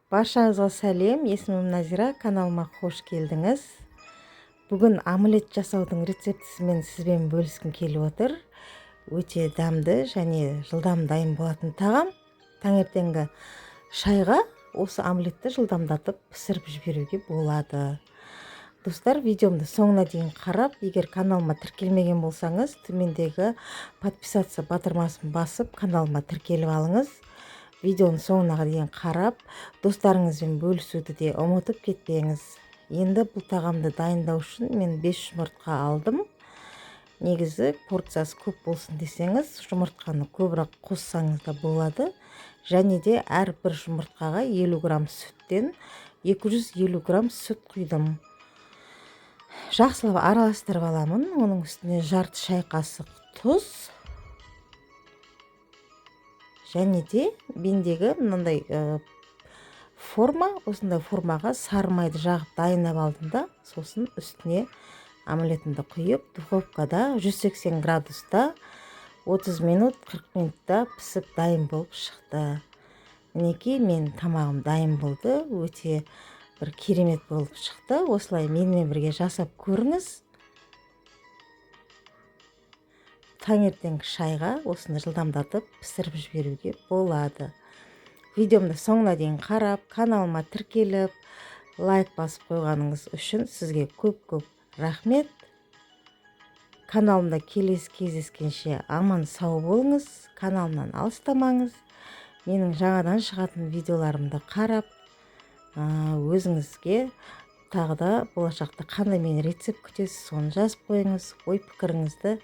Баршаңызға сәлем, есімім Назира, каналыма қош келдіңіз. Бүгін омлет жасаудың рецептісімен сізбен бөліскім келіп отыр. Өте дәмді және жылдам дайын болатын тағам. Таңертеңгі шайға осы омлетті жылдамдатып пісіріп жіберуге болады. Достар, видеомды соңына дейін қарап, егер каналыма тіркелмеген болсаңыз, төмендегі подписаться батырмасын басып, каналыма тіркеліп алыңыз. Видеоның соңына дейін қарап, достарыңызбен бөлісуді де ұмытып кетпеңіз. Енді бұл тағамды дайындау үшін мен 5 жұмыртқа алдым. Негізі порциясы көп болсын десеңіз, жұмыртқаны көбірек қоссаңыз да болады. Және де әрбір жұмыртқаға 50 грамм сүттен 250 грамм сүт құйдым. Жақсылап араластырып аламын. Оның үстіне жарты шай қасық тұз. Және де мендегі мынандай форма, осындай формаға сары майды жағып дайындап алдым да, сосын үстіне омлетімді құйып, духовкада 180 градуста 30 минут, 40 минутта пісіп дайын болып шықты. Мінекей, мен тамағым дайын болды, өте бір керемет болып шықты. Осылай менімен бірге жасап көріңіз. Таңертеңгі шайға осыны жылдамдатып пісіріп жіберуге болады. Видеомды соңына дейін қарап, каналыма тіркеліп, лайк басып қойғаныңыз үшін сізге көп-көп рахмет. Каналымда келесі кездескенше аман сау болыңыз, каналымнан алыстамаңыз. Менің жаңадан шығатын видеоларымды қарап, өзіңізге тағы да болашақта қандай мен рецепт күтесіз, соны жазып қойыңыз. Ой пікіріңізді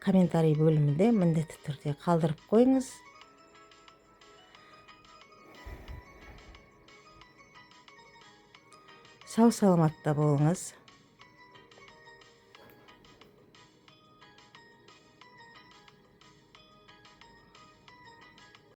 комментарий бөлімінде міндетті түрде қалдырып қойыңыз. Сау саламатта болыңыз.